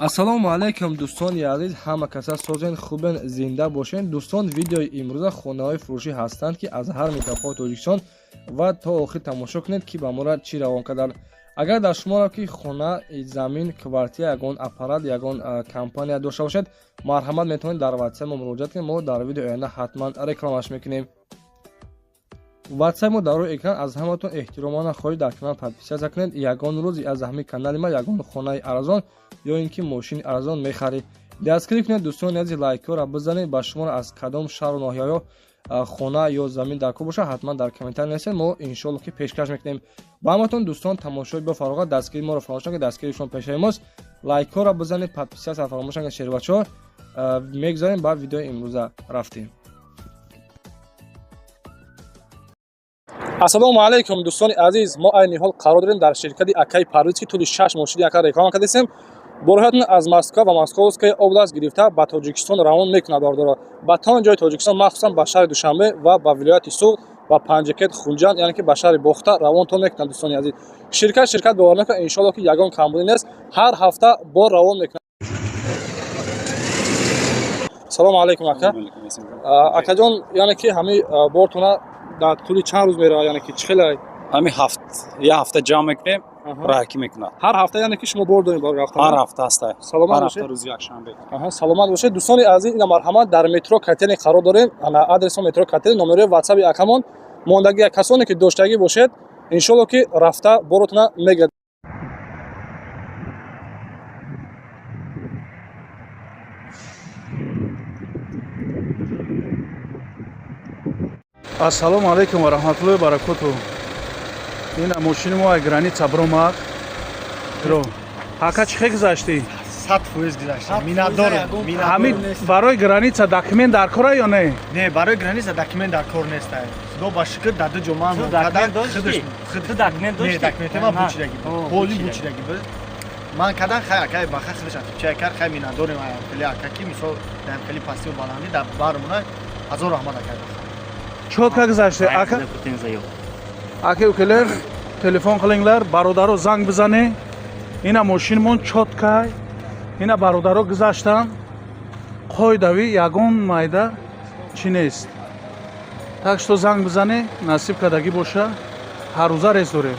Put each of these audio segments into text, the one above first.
Ассалому алайкум, дӯстони азиз, ҳама каса созен, хубен, зинда бошен. Дӯстон, видеои имрӯза хонаҳои фурӯшӣ ҳастанд, ки аз ҳар минтақаҳои Тоҷикистон, ва то охир тамошо кунед, ки ба мора чӣ равон карданд. Агар дар шуморо ки хона, замин, квартира, ягон аппарат, ягон компания дошта бошед, марҳамат, метавонед дар ватсап мо муроҷиат кунед. Мо дар видеои оянда ҳатман рекламаш мекунем. Ватсап мо дар рӯи экран. Аз ҳаматон эҳтиромона хоҳиш, дар канал подписаться кунед. Ягон рӯз аз ҳамин канали ма ягон хонаи арзон ё ин ки мошини арзон мехаред. Дастгирӣ кунед, дӯстони азиз, лайкҳоро бизанед. Ба шуморо аз кадом шаҳру ноҳияҳо хона ё замин дар кор бошад, ҳатман дар комментарий нависед, мо иншоалло ки пешкаш мекунем ба ҳаматон. Дӯстон, тамошои бо фароғат, дастгирии моро фаромӯш накунед, дастгирии шумо пешаи мост. Лайкҳоро бизанед, подписаться фаромӯш накунед. Шербачаҳо, мегузарем ба видеои имрӯза, рафтем. Ассалому алайкум, дӯстони азиз. Мо айни ҳол қарор дорем дар ширкати акаи Парвиз, ки тӯли 6 моҳ шуди ака реклама кардастем. Борҳоятон аз Москва ва Московская область гирифта ба Тоҷикистон равон мекунад, бародаро, ба тамоми ҷои Тоҷикистон, махсусан ба шаҳри Душанбе ва ба вилояти Суғд, ба Панҷакент, Хунҷанд, яъне ки ба шаҳри Бохта равонтон мекунад. Дӯстони азиз, ширкат бовар накунад, иншоалло ки ягон камбудӣ нест, ҳар ҳафта бор равон мекунад. Салому алайкум, ака. Акаҷон, яъне ки ҳамин бортона дар тӯли чанд рӯз меравад, яъне ки чӣ хеле? Ҳамин ҳафт як ҳафта ҷамъ мекунем, раҳакӣ мекунад. Ҳар ҳафта, яъне ки шумо бор дорем барои рафтан? Ҳар ҳафта ҳаста. Саломат ҳар бошед. ҳафта рӯзи якшанбе. Аҳа, саломат бошед. Дӯстони азиз, ина марҳамат, дар метро Котельный қарор дорем. Ана адреси метро Котельный, номерои ватсаби акамон мондагӣ. Касоне ки доштагӣ бошед, иншоалло ки рафта боротона мегирад. Ассалому алайкум ва раҳматуллоҳи баракоту. Ина мошини мо ай граница бромад. Ака, чӣ хел гузаштӣ? 100% гузаштем, миннатдорем. Ҳамин барои граница документ дар кора ё не? Не, барои граница документ дар кор нест. Худо ба шукр, дар ду ҷо ман Документ доштӣ? Ту документ Не, доштӣ? Документи ман бучидаги, поли бучидаги буд. Ман кадан хай, акай баха худаш чай кар. Хай, миннатдорем хеле ака, ки мисол дар хеле пастиву баландӣ дар бармона. Ҳазор раҳмат, акай баха. Чётко гузаште, ака. Ака, укелер, телефон қилиңлар, бародаро, занг бизане. Ина мошинмон чёткай. Ина бародаро гузаштан, қоидави, ягон майда чӣ нест. Так что занг бизане, насиб кардагӣ боша, ҳаррӯза рейс дорем.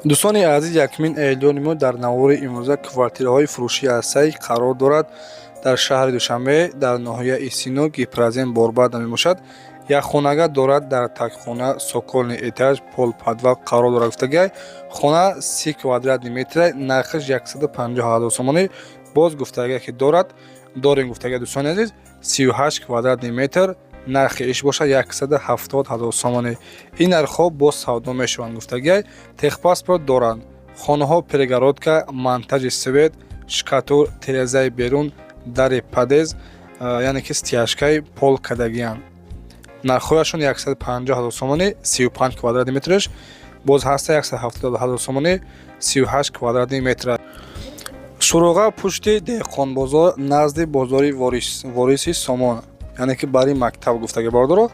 Дӯстони азиз, якумин эълони мо дар навори имрӯза квартираҳои фурӯшӣ ҳастаи, қарор дорад дар шаҳри Душанбе, дар ноҳияи Сино, Гипрозем Борбада мебошад. Як хонага дорад, дар такхона, цокольный этаж, пол подвал қарор дорад. Гуфтагиай, хона 30 квадратный метра, нархаш 150 000 сомонӣ. Боз гуфтагия ки дорад, дорем, гуфтагия, дӯстони азиз, 38 квадратный метр, нархи иш бошад 170 000 сомонӣ. Ин нархҳо боз савдо мешаванд, гуфтагиай. Техпаспорт доранд хонаҳо, перегородка, монтажи свет, штукатур, терезаи берун, дари подъезд, яъне ки стяжкаи пол кардагиянд. Нархҳояшон 150 000 сомонӣ, 35 квадратный метраш, боз ҳаста 170 000 сомонӣ, 38 квадратный метра. Суроға: пушти деҳқонбозор, назди бозори Вориси Сомон, яъне ки бари мактаб, гуфтаги. Бародаро,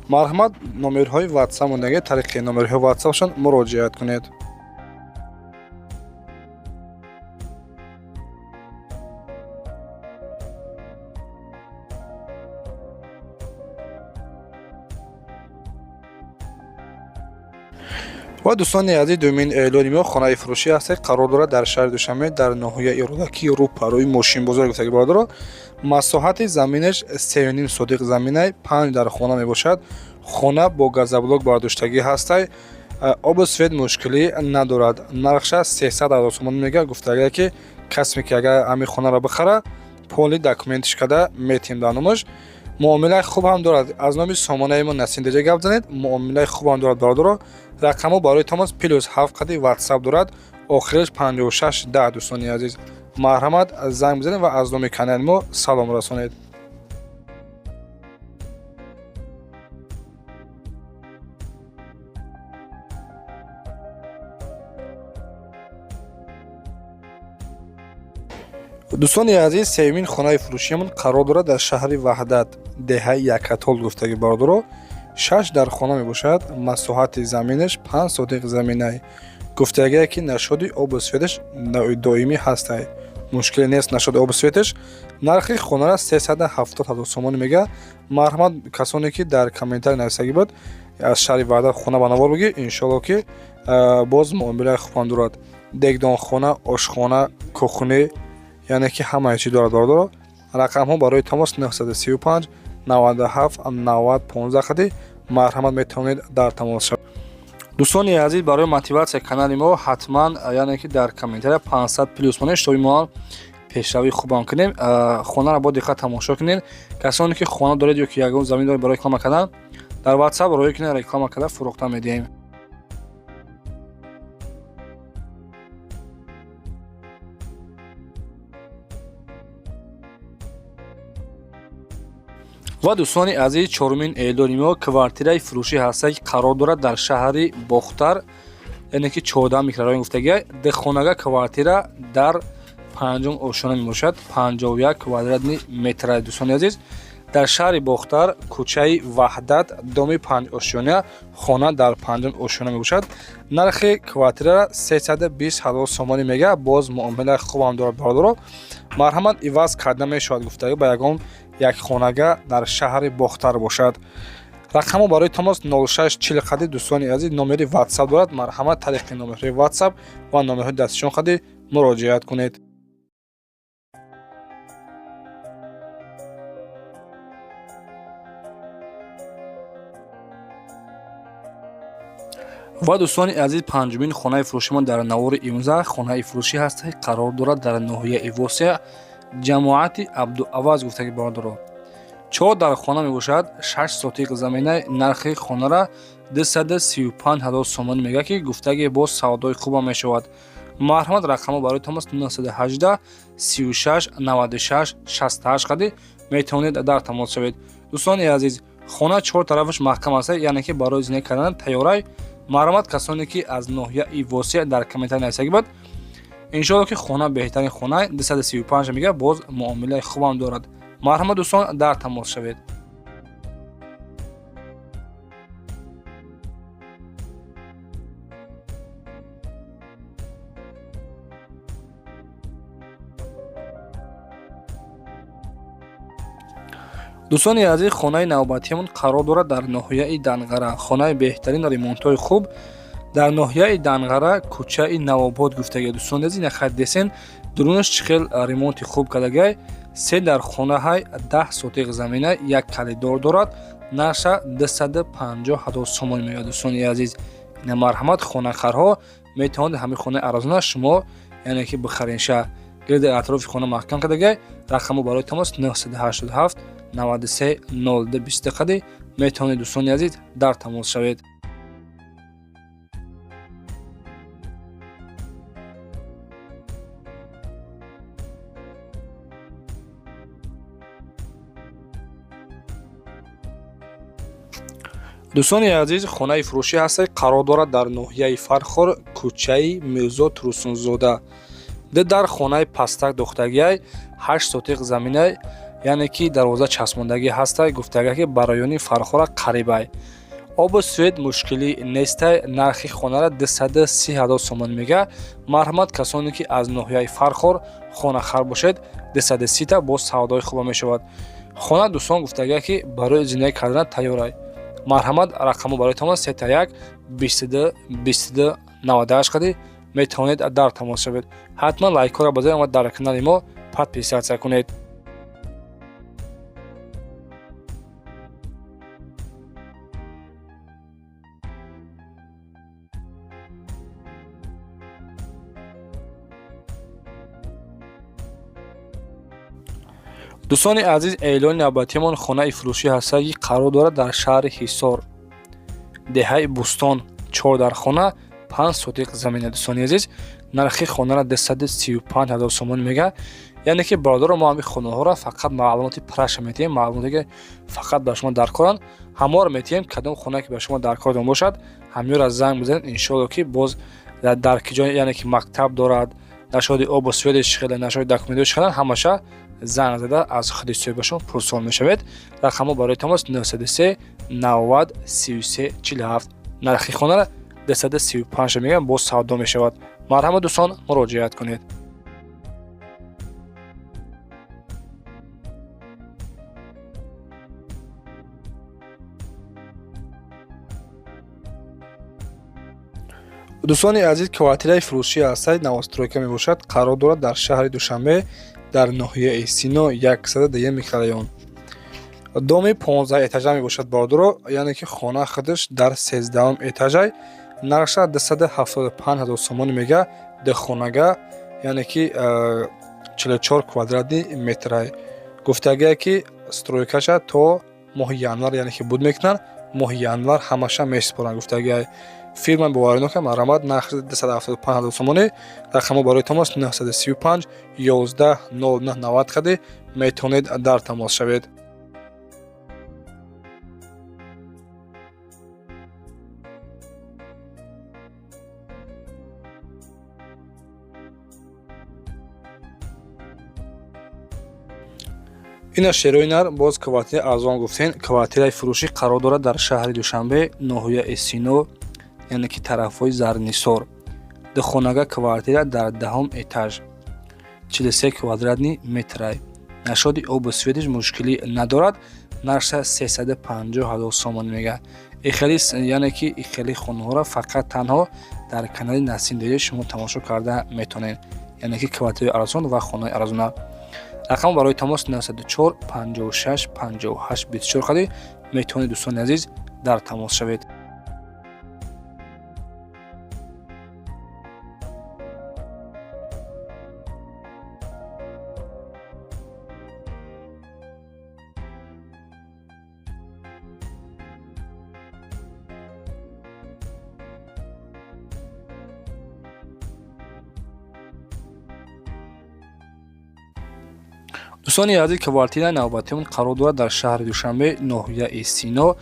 марҳамат, номерҳои ватсап мондаги, тариқи номерҳои ватсапшон муроҷиат кунед. Ва дӯстони азиз, дуюмин эълони мо хонаи фурӯшӣ ҳаст, қарор дорад дар шаҳри Душанбе, дар ноҳияи Рӯдакӣ, рӯпарӯи мошинбозор, гуфтаги. Бародаро, масоҳати заминаш 3,5 сотих заминай, панҷ дар хона мебошад. Хона бо газоблок бардоштагӣ ҳастай, обу свет мушкилӣ надорад. Нархша 300 ҳазор сомон мега. Гуфтагия ки касе ки агар ҳамин хонаро бихара, поли документиш карда метиҳем дар номаш. Муомилаи хуб ҳам дорад. Аз номи сомонаи мо Насин Деҷа гап занед, муомилаи хуб ҳам дорад. Бародаро, рақамҳо барои тамос +7 қади ватсап дорад, охириш 56 10. Дӯстони азиз, марҳамат, занг бизанед ва аз номи канали мо салом расонед. Дӯстони азиз, сеюмин хонаи фурӯшиамон қарор дорад дар шаҳри Ваҳдат, деҳаи Якатол, гуфтаги. Бародаро, шаш дар хона мебошад, масоҳати заминаш 5 сотих заминай. Гуфтагие ки нашоди обу светаш доимӣ ҳастай, мушкиле нест нашоди обу светаш. Нархи хонара 370 ҳазор сомонӣ мега. Марҳамат, касоне ки дар комментарий нависагӣ буд, аз шаҳри Ваҳдат хона ба навор бигӣ, иншоалло ки боз муомилаи хубам дорад. Дегдонхона, ошхона, кухни, яъне ки ҳамаи чӣ дорад, бародаро. Рақамҳо барои тамос 935 97 90 15 қади, марҳамат, метавонед дар тамос шавед. Дӯстони азиз, барои мотиватсияи канали мо ҳатман, яъне ки дар комментария 500 плюс монед, чтобы мо пешравии хубам кунем. Хонаро бо диққат тамошо кунед. Касоне ки хона доред ё ки ягон замин доред барои реклама кардан, дар WhatsApp роӣ кунед, реклама карда фурӯхта медиҳем. Ва дӯстони азиз, чорумин эълони мо квартираи фурӯшӣ ҳаста, ки қарор дорад дар шаҳри Бохтар, яъне ки 14 микрорайон гуфтагия. Духонага квартира дар панҷум ошёна мебошад, 51 квадратный метра. Дӯстони азиз, дар шаҳри Бохтар, кӯчаи Ваҳдат, доми панҷ ошёна, хона дар панҷум ошёна мебошад. Нархи квартирара 320 ҳазор сомонӣ мега, боз муомилаи хубам дорад, бародаро. Марҳамат, иваз карда мешавад, гуфтага, ба ягон як хонага дар шаҳри Бохтар бошад. Рақамҳо барои тамос 06 40 қади. Дӯстони азиз, номери WhatsApp дорад, марҳамат, тариқи номерҳои WhatsApp ва номерҳои дастишон қади муроҷиат кунед. Ва дӯстони азиз, панҷумин хонаи фурӯшимон дар навори имрӯза хонаи фурӯшӣ ҳаст, қарор дорад дар ноҳияи Восеъ, ҷамоати Абдуаваз, гуфтаги, бародаро. Чор дар хона мебошад, 6 сотиқ замина. Нархи хонара 235 ҳазор сомонӣ мега, ки гуфтаги боз савдои хубам мешавад. Марҳамат, рақамҳо барои тамос 918 36 96 68 қади метавонед дар тамос шавед. Дӯстони азиз, хона чор тарафаш маҳкам аст, яъне ки барои зиндагӣ кардан тайёрай. Марҳамат, касоне ки аз ноҳияи Восеъ дар комментарий нависагӣ буд, иншоалло ки хона беҳтарин хона, 235 мега, боз муомилаи хубам дорад. Марҳамат, дӯстон, дар тамос шавед. Дӯстони азиз, хонаи навбатиамон қарор дорад дар ноҳияи Данғара. Хонаи беҳтарин, ремонтҳои хуб, дар ноҳияи Данғара, кӯчаи Навобод, гуфтагия. Дӯстони азиз, нахайр десен, дурунаш чӣ хел ремонти хуб кардагай. Се дар хонаҳай, 10 сотиқ замина, як калидор дорад. Нарша 250 ҳазор сомонӣ меояд. Дӯстони азиз, ина марҳамат, хонахарҳо метавонед ҳамин хонаи арзона шумо, яъне ки бихаренша. Гирди атрофи хона маҳкам кардагай. Рақамҳо барои тамос 987 93 02 20 қади метавонед, дӯстони азиз, дар тамос шавед. Дӯстони азиз, хонаи фурӯшӣ ҳаста, қарор дорад дар ноҳияи Фархор, кӯчаи Мирзо Турсунзода. Ду дар хонаи пастак дохтагиай, 8 сотиқ заминай, яъне ки дарвоза часпондагӣ ҳастай. Гуфтага ки ба райони Фархора қарибай, обу свет мушкилӣ нестай. Нархи хонара 230 ҳазор сомонӣ мега. Марҳамат, касоне ки аз ноҳияи Фархор хонахар бошед, 230-та боз савдои хуба мешавад. Хона, дӯстон, гуфтага ки барои зиндагӣ кардан тайёрай. Марҳамат, рақамҳо барои тамос 3 1 22 22 98 қади метавонед дар тамос шавед. Ҳатман лайкҳоро базанед ва дар канали мо подписаться кунед. Дӯстони азиз, эълони навбатиамон хонаи фурӯшӣ ҳаста, ки қарор дорад дар шаҳри Ҳисор, деҳаи Бӯстон. Чор дар хона, 5 сотиқ замина. Дӯстони азиз, нархи хонара 235 ҳазор сомонӣ мега. Яъне ки, бародаро, мо ҳамин хонаҳоро фақат маълумоти праша метиҳем, маълумоте ки фақат ба шумо даркоранд, ҳаморо метиҳем. Кадом хонае ки ба шумо даркордон бошад, ҳамёра занг бизанед. Иншоалло ки боз дар ки ҷо, яъне ки мактаб дорад, нашоди обу светеш чӣ хела, нашоди документҳош чӣ хела, ҳамаша занг зада аз худи соҳибашон пурсон мешавед. Рақамҳо барои тамос 903 90 33 47. Нархи хонара 235 мегӯянд, боз савдо мешавад. Марҳамат, дӯстон, муроҷиат кунед. Дӯстони азиз, квартираи фурӯшӣ ҳастаи новостройка мебошад, қарор дорад дар шаҳри Душанбе, дар ноҳияи Сино, 101 микрорайон. Доми 15 этажа мебошад, бародаро, яъне ки хона худаш дар 13 этажай. Нархша 275 ҳазор сомонӣ мега, духонага, яъне ки 44 квадратный метрай. Гуфтагие ки стройкаша то моҳи январ, яъне ки буд мекунанд, моҳи январ ҳамаша месупоранд, гуфтагиай фирма боваринока. Марҳамат, нарх 275 ҳазор сомонӣ. Рақамҳо барои тамос 935 11 09 90 қади метавонед дар тамос шавед. Ина шерои нар, боз квартираи арзон гуфтем. Квартираи фурӯшӣ қарор дорад дар шаҳри Душанбе, ноҳияи Сино, яъне ки тарафҳои Зарнисор. Духонага квартира дар 10-ум этаж, 43 квадратный метрай. Нашоди обу светиш мушкилӣ надорад. Нархша 350 ҳазор сомонӣ мега. Ихели, яъне ки ихели хонаҳоро фақат танҳо дар канали Насим Деҷа шумо тамошо карда метавонед, яъне ки квартираи арзон ва хонаи арзона. Рақам барои тамос 904 56 58 24 қади метавонед, дӯстони азиз, дар тамос шавед. Дӯстони азиз, квартираи навбатиамон қарор дорад дар шаҳри Душанбе, ноҳияи Сино,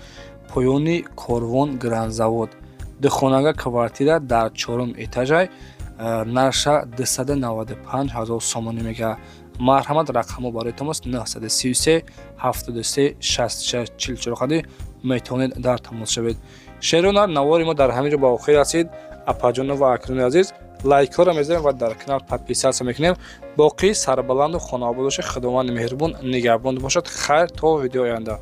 поёни Корвон Грандзавод. Духонага квартира дар 4-ум этажай, нархша 295 ҳазор сомонӣ мега. Марҳамат, рақамҳо барои тамос 933 73 66 44 қади метавонед дар тамос шавед. Шерона, навори мо дар ҳамин ҷо ба охир расид. Апаҷоно ва акрони азиз, лайкҳоро мезанем ва дар канал подписаться мекунем. Боқӣ сарбаланду хонаобод бошед. Худованди меҳрубон нигаҳбон бошад. Хайр, то видеои оянда.